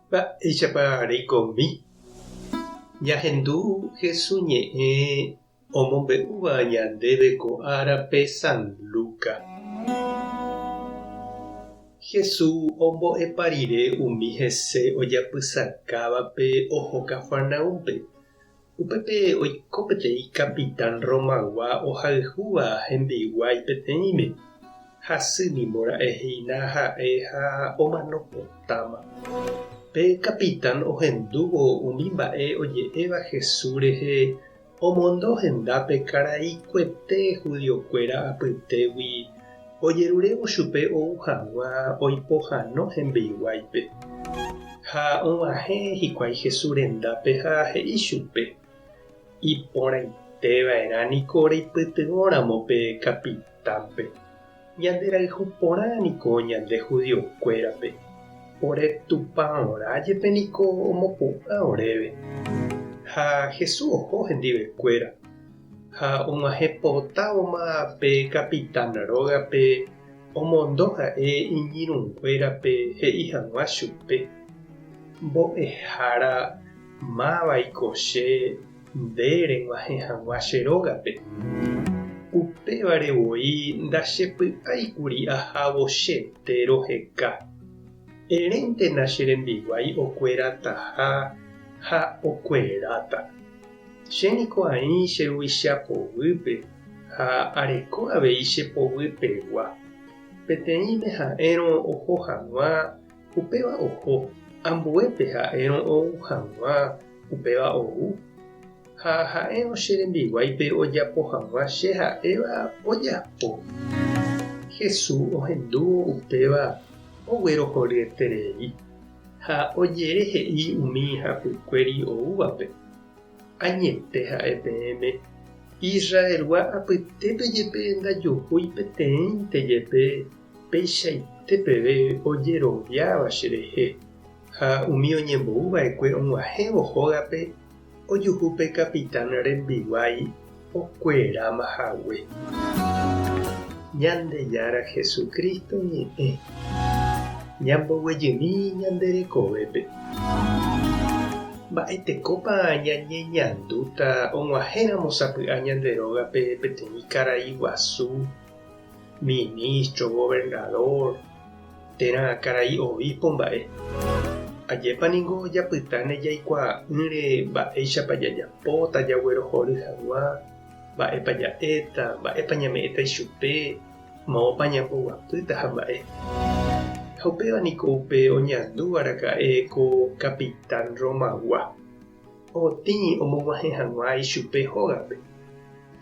Mba'éichapa reikomi? Ñahendu Hesu ñe'ẽ omombe'úva ñandéve ko árape San Luca. Hesu ombo'epa rire umi hese ojapysakávape oho Cafarnaúmpe. Upépe oiko peteĩ kapitán Romaygua ohayhúva hembiguái peteĩme, hasy nimbora'e hína ha'e ha omano potáma. Pe kapitán ohendúvo umi mba'e oje'éva Jesús rehe omondo hendápe karai kuete judiokuéra apytégui ojerurévo chupe ou hag̃ua oipohãno hembiguáipe. Ha og̃uahẽ hikuái Jesús rendápe ha he'i chupe, Iporãite va'erã niko reipytyvõramo pe kapitánpe. Ñanderayhu porã niko ñande judiokuérape, ore tupãorã jepe niko omopu'ã oréve. Ha Jesús oho hendivekuéra. Ha og̃uahẽ potávoma pe kapitán rógape omondo ha'e iñirũnguérape he'i hag̃ua chupe, Mbo'ehára, mávaiko che nde reg̃uahẽ hag̃ua che rógape? Upévare voi ndachepy'áikuri ahávo chete roheka. Eréntena che rembiguái okuerataha ha okueráta. Che niko aĩ che ruvicha poguýpe ha areko avei che poguypegua. Peteĩme ha'érõ oho hag̃ua, upéva oho, ambuépe ha'érõ ou hag̃ua, upéva ou. Ha ha'érõ che rembiguáipe ojapo hag̃ua che ha'éva, ojapo. Jesús ohendúvo upéva oguerohoryeterei. Ha ojere he'i umi hapykuéri oúvape, Añete ha'e peẽme, Israelgua apytépe jepe ndajuhúi peteĩnte jepe peichaite peve ojeroviáva cherehe. Ha umi oñembou va'ekue og̃uahẽvo hógape ojuhu pe kapitán rembiguái okueráma hague. Ñandejára Jesucristo ñe'ẽ. Ñamboguejymi ñande rekovépe. Mba'etekópa ñañeñandúta og̃uahẽramo sapy'a ñande rógape peteĩ karai guasu, ministro, gobernador, térã karai obispo mba'e? Ajépa ningo japytáne jaikuaa'ỹre mba'éichapa jajapóta jaguerohory hag̃ua, mba'épa ja'éta, mba'épa ñame'ẽta ichupe, moõpa ñamboguapýta ha mba'e. Ha upéva niko upe oñandúva raka'e ko kapitán Romagua, otĩ omog̃uahẽ hag̃ua ichupe hógape.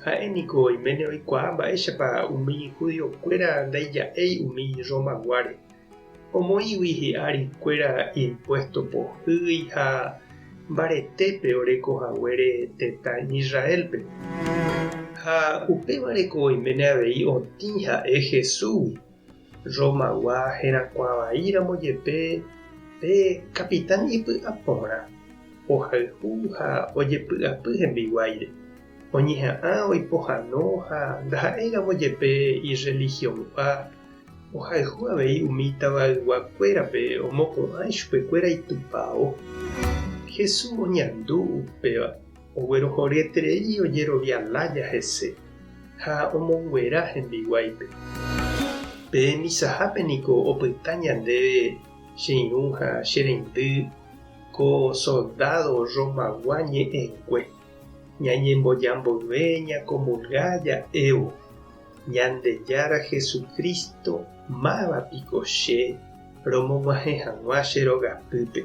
Ha'e niko oiméne oikuaa mba'éichapa umi judiokuéra ndaija'éi umi Romaguáre, omoĩgui hi'ári kuéra impuésto pohýi ha mbaretépe oreko haguére tetã Israélpe. Ha upévareko oiméne avei otĩ ha'e Jesúsgui, Romagua herakuã vaíramo jepe pe kapitán ipy'a porã, ohayhu ha ojepy'apy hembiguáire. Oñeha'ã oipohano ha ndaha'éiramo jepe irrelihiongua, ohayhu avei umi tavayguakuérape omopu'ã ichupekuéra itupao. Jesús oñandu upéva, oguerohoryeterei ojerovia lája hese ha omonguera hembiguáipe. Pe misahápe niko opyta ñandéve che irũ ha che reindy ko soldádo Romagua ñe'ẽngue. Ñañemboja mboyve ñakomulga ja'évo, Ñandejára Jesucristo, máva piko che romog̃uahẽ hag̃ua che rogapýpe?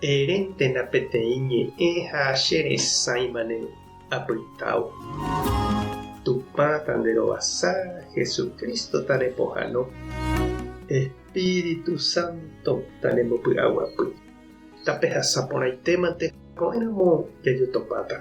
Eréntena peteĩ ñe'ẽ ha che resãimane apytávo. Tupã tanderovasa, Jesucristo tanepohãno, Espíritu Santo tanembopy'aguapy. Tapehasa porãitémante ko'ẽramo jajotopáta.